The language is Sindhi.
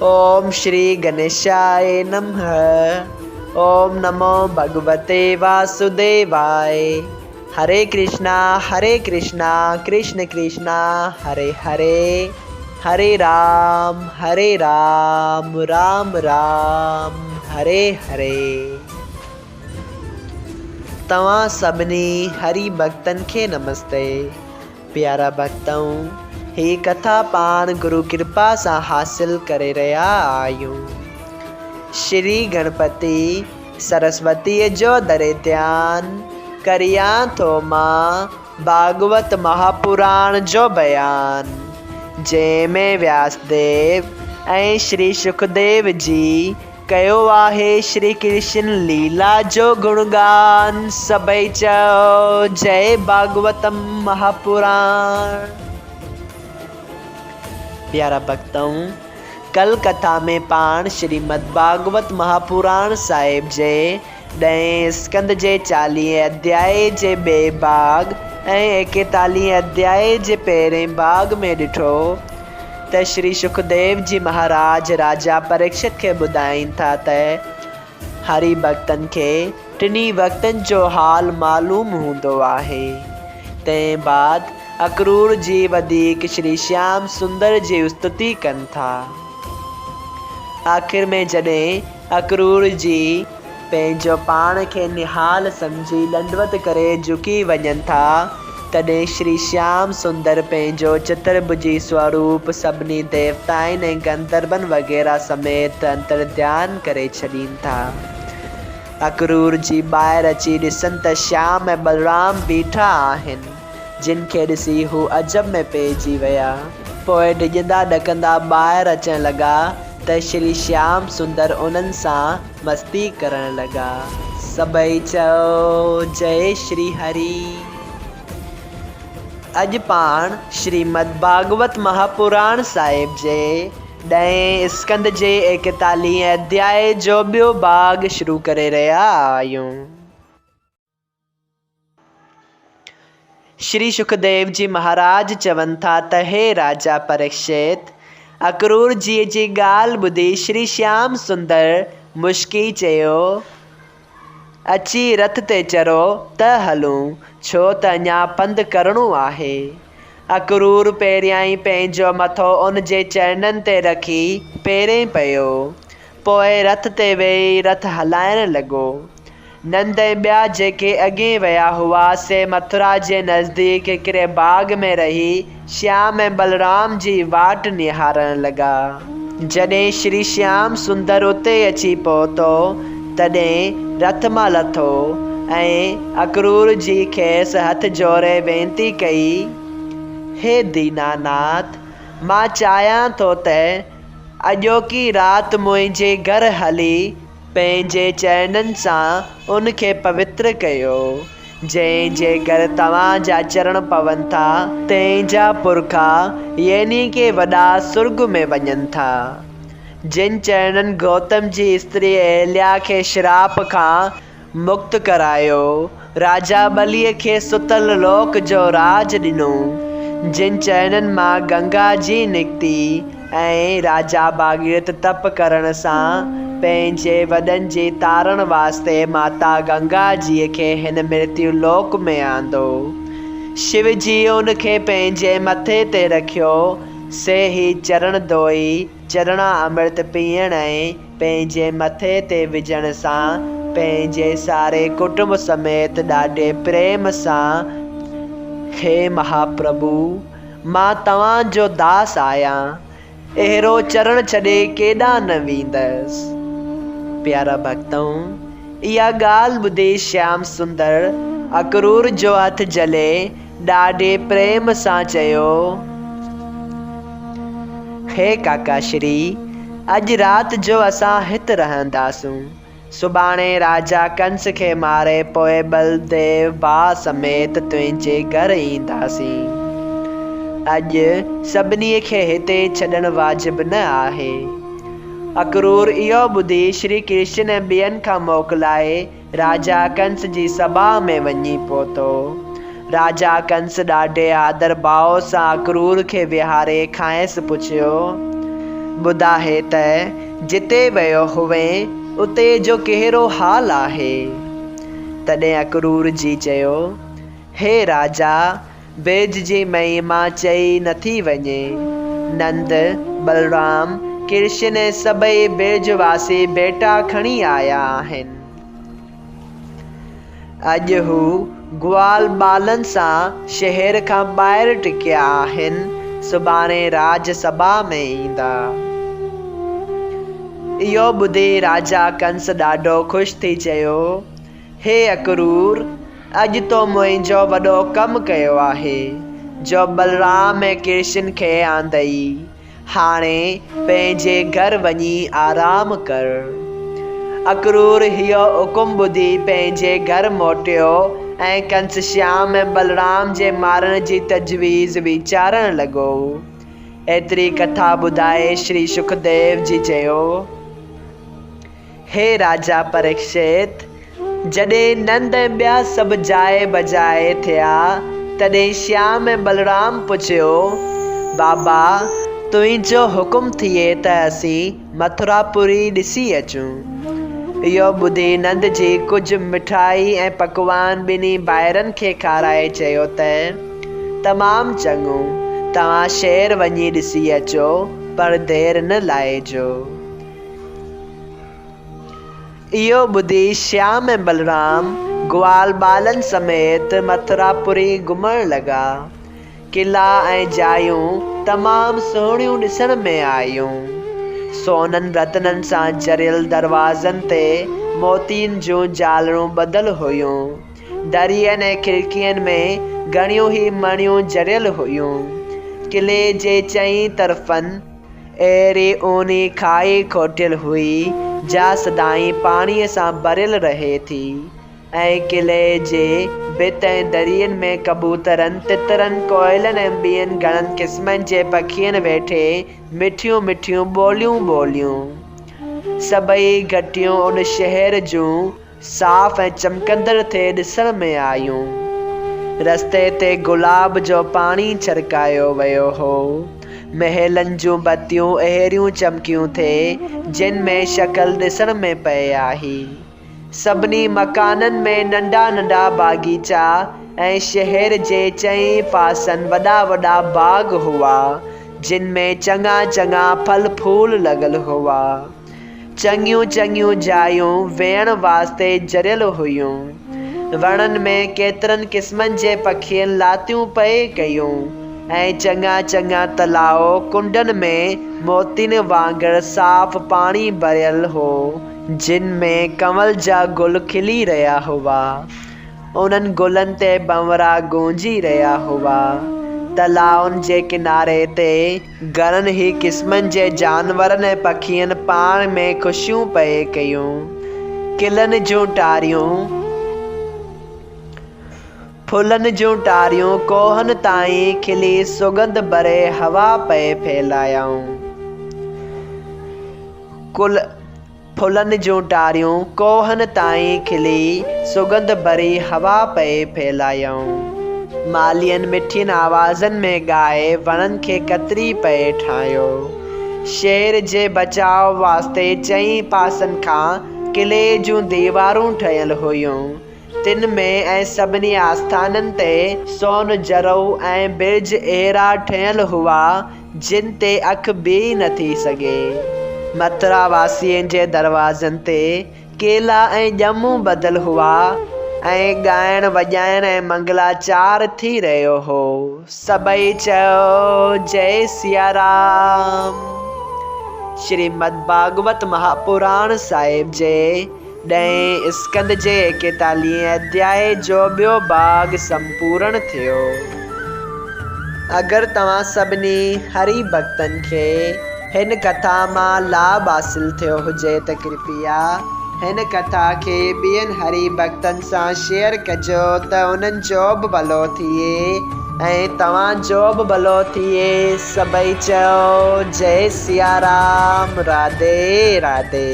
اوم شري گنيشاء نمه اوم نمو ڀڳوتي واسوديواء هري ڪرشنا هري ڪرشنا ڪرشن ڪرشنا هري هري هري رام هري رام رام رام هري هري. توهان سڀني هري ڀڳتن کي نمستي. پيارا ڀڳتؤ! هي ڪٿا پاڻ گرو ڪرپا سان حاصل ڪري رهيا آهيون. شري گڻپتي سرسوتيء جو دري ڌيان ڪريان ٿو مان ڀاڳوت مهاپراڻ جو بيان، جنهن ۾ وياسديو ۽ شري شڪديو جي ڪيو آهي شري ڪرشن ليلا جو گڻگان، سڀئي چئو جئي ڀاڳوتم مهاپراڻ. پيارا ڀڳتؤ! ڪل ڪٿا ۾ پاڻ شريمد ڀاڳوت مهاپراڻ صاحب جي ڏهين اسڪنڌ جي چاليهين اڌيائي جي ٻئي ڀاڳ ۽ ايڪيتاليهين اڌيائي جي پهرين ڀاڳ ۾ ڏٺو ته شري شڪديو جي مهاراج راجا پريڪشت کي ٻڌائين ٿا ته هري ڀڳتن کي ٽنهي وقتن جو حال معلوم هوندو آهي. تنهن بعد اڪرور جي وڌيڪ شري شيام سندر جي استتي ڪن ٿا. آخر ۾ جڏهن اڪرور جي پنهنجو پاڻ کي نهال سمجهي ڏنڊوت ڪري جهڪي وڃن ٿا، تڏهن شري شيام سندر پنهنجو چترڀجي سوروپ سڀني ديوتائن ۽ گنڌرون وغيره سميت انترڌيان ڪري ڇڏين ٿا. اڪرور جي ٻاهر اچي ڏسن ته شيام ۽ بلرام بيٺا آهن، جن کي ڏسي هو عجب ۾ پئجي ويا. پوء ڊڄندا ڏڪندا ٻاهر اچڻ لڳا ته شري شيام سندر انهن سان مستي ڪرڻ لڳا. سڀئي چئو جئي شري هري. اڄ پاڻ شريمد ڀاڳوت مهاپراڻ صاحب جي ڏهين اسڪنڌ جي ايڪيتاليهين اڌيائي جو ٻيو ڀاڳ شروع ڪري رهيا آهيون. شري شڪديو جي مهاراج چون ٿا ته هي راجا پريڪشت! اڪرور جيء جي ڳالهه ٻڌي شري شيام سندر مشڪي چيو، اچي رٿ تي چڙهو ته هلون، ڇو ته اڃا پنڌ ڪرڻو آهي. اڪرور پهريائين پنهنجو مٿو ان جي چرنن تي رکي پيرين پيو، پوء رٿ تي ويهي رٿ هلائڻ لڳو. نند ۽ ٻيا جيڪي اڳهين ويا هئا، سي مٿرا جي نزديڪ هڪڙي باغ ۾ رهي شيام ۽ بلرام جي واٽ نهارڻ لڳا. جڏهن شري شيام سندر اتي اچي پهتو، تڏهن رٿ مان لٿو ۽ اڪرور جي کيس هٿ جوڙي وينتي ڪئي، هي ديناناٿ! مان چاهيان ٿو ته اڄوڪي رات منهنجي گهر هلي پنهنجي چرنن سان ان کي پوتر ڪيو، جنهن جي گهر توهان جا چرڻ پون ٿا، تنهن جا پرکا يعني ڪي وڏا سرڳ ۾ وڃن ٿا. جن چرڻن گوتم جي استري اهليا کي شراپ کان مڪت ڪرايو، راجا ٻليء کي ستل لوڪ جو راڄ ڏنو، جن چرڻن مان گنگا جي نڪتي ۽ راجا ڀاڳيرٿ تپ ڪرڻ سان پنهنجي وڏن جي تارڻ واسطي ماتا گنگا جيء کي هن مرتيو لوڪ ۾ آندو. شو جيء ان کي پنهنجي مٿي تي رکيو، سي هي چرڻ ڌوئي چرڻا امرت پيئڻ ۽ پنهنجي مٿي تي وجهڻ سان پنهنجي ساري ڪٽنب سميت ڏاڍي پريم سان هي مهاپرڀو! مان توهان جو داس آهيان، اهڙو چرڻ ڇڏي ڪيڏانهن نه ويندس. پيارا ڀڳتؤ! اها ڳالهه ٻڌي شيام سندر اڪرور جو هٿ جهلي ڏاڍي پريم سان چيو، هي ڪاڪا شري! اڄ رات جو اسان هت رهنداسون. سڀاڻي راجا ڪنس کي ماري پوء ٻلديو ڀاء سميت تنهنجي گهر اينداسين. اڄ سڀني کي هتي ڇڏڻ واجب نه آهي. اڪرور اهو ٻڌي شري ڪرشن ۽ ٻين کان موڪلائي راجا ڪنس جي سڀا ۾ وڃي پهتو. راجا ڪنس ڏاڍي آدر ڀاء سان اڪرور کي ويهاري کانئس پڇيو، ٻڌاء ته جتي ويو هئين، اتي جو ڪهڙو حال آهي؟ تڏهن اڪرور جي چيو، هي راجا! برج جي مهما چئي نٿي وڃي. نند، بلرام، ڪرشن ۽ سڀئي برج واسي ڀيٽا کڻي آيا آهن. اڄ هو گوال ٻالن سان شهر کان ٻاهر ٽڪيا آهن، سڀاڻي راڄ سڀا ۾ ايندا. اهو ٻڌي راجا ڪنس ڏاڍو خوش ٿي چيو، هي اڪرور! اڄ تو منهنجو وڏو ڪم ڪيو آهي، جو بلرام ۽ ڪرشن کي آندئي. هاڻي پنهنجي گهر وڃي آرام ڪر. اڪرور اهو حڪم ٻڌي پنهنجي گهر موٽيو ۽ ڪنس شيام ۽ بلرام جي مارڻ جي تجويز ويچارڻ لڳو. ايتري ڪٿا ٻڌائي شري شڪديو جي چيو. هي راجا پريڪشت! جڏهن نند ۽ ٻيا سڀ جاء بجاء ٿيا، تڏهن شيام ۽ بلرام پڇيو، بابا، تنهنجو حڪم ٿئي ته اسين مٿراپوري ڏسي اچون. اهو ٻڌي نند جي ڪجهه مٺائي ۽ پڪوان ٻنهي ڀائرن کي کارائي چيو ته، تمام چڱو، توهان شهر وڃي ڏسي اچو، پر دير نه لائجو. اهو ٻڌي شيام ۽ بلرام گوال ٻالن سميت مٿراپوري گهمڻ لڳا. قلعا ۽ جايون تمام سهڻيون ڏسڻ ۾ آيون. سونن رتنن سان جڙيل دروازن تي موتين جون جالرون ٻڌل هيون. درين ۽ کڙڪين ۾ گهڻيون ئي مڻيون جڙيل هيون. قلعي جي چئين طرفن اهڙي اونهي کاهي کوٽيل هئي، جا سدائين پاڻيء سان ڀريل رهي ٿي ۽ قلعي جي ڀت ۽ درين ۾ ڪبوترن، تترن، ڪوئلن ۽ ٻين گهڻن قسمن جي پکين ويٺي مٺيون مٺيون ٻوليون ٻوليون. سڀئي گهٽيون ان شهر جون صاف ۽ چمڪندڙ ٿي ڏسڻ ۾ آيون. رستي تي گلاب جو پاڻي ڇڙڪايو ويو هو. محلن جون بتيون اهڙيون چمڪيون ٿي، جن ۾ شڪل ڏسڻ ۾ پئي آئي. سڀني مڪانن ۾ ننڍا ننڍا باغيچا ۽ شهر جي چئين پاسن وڏا وڏا باغ هئا، جن ۾ چڱا چڱا ڦل ڦول لڳل هئا. چڱيون چڱيون جايون ويهڻ واسطي جڙيل هيون. وڻن ۾ ڪيترن قسمن جي پکين لاتيون پئي ڪيون ۽ چڱا چڱا تلاء ڪنڊن ۾ موتين وانگر صاف پاڻي ڀريل هو، جن ۾ ڪنول جا گل کلي رهيا هئا. انهن گلن تي ڀنورا گونجي رهيا هئا. تلائن جي ڪناري تي گهڻن ئي قسمن جي جانورن ۽ پکين پاڻ ۾ خوشيون پئي ڪيون. ڪلن جون ٽاريون، ڦلن جون ٽاريون ڪوهن تائين کلي سڳنڌ ڀري هوا پئي ڦهلايائون. ڪل. ڦلن جون ٽاريون ڪوهن تائين کلي سڳنڌ ڀري هوا پئي ڦهلايائون. مالهين مٺين آوازن ۾ ڳائي وڻن کي ڪتري پئي ٺاهيو. شهر جي بچاء واسطي چئين پاسن کان قلعي جون ديوارون ٺهيل هيون. تن ۾ ۽ سڀني آستانن تي سون جرو ۽ برج اهڙا ٺهيل هئا، جن تي اک بيهي نه ٿي سگهي. مٿرا واسين جي دروازن تي ڪيلا ۽ ڄمون ٻڌل هئا ۽ ڳائڻ وڄائڻ ۽ منگلا چار ٿي رهيو هو. سڀئي چيو، جئي سيارام! شريمد ڀاڳوت مهاپراڻ صاحب جي ڏهين اسڪنڌ جي ايڪيتاليهين اڌيائي جو ٻيو ڀاڳ سمپورڻ ٿيو. اگر توهان سڀني هري ڀڳتن کي هن ڪٿا مان لاڀ حاصل ٿيو هجي ته ڪرپيا هن ڪٿا کي ٻين هري ڀڳتن سان شيئر ڪجو ته انهن جو به ڀلو ٿئي ۽ توهان جو به ڀلو ٿئي. سڀئي چئو جئي سيارام راڌي راڌي.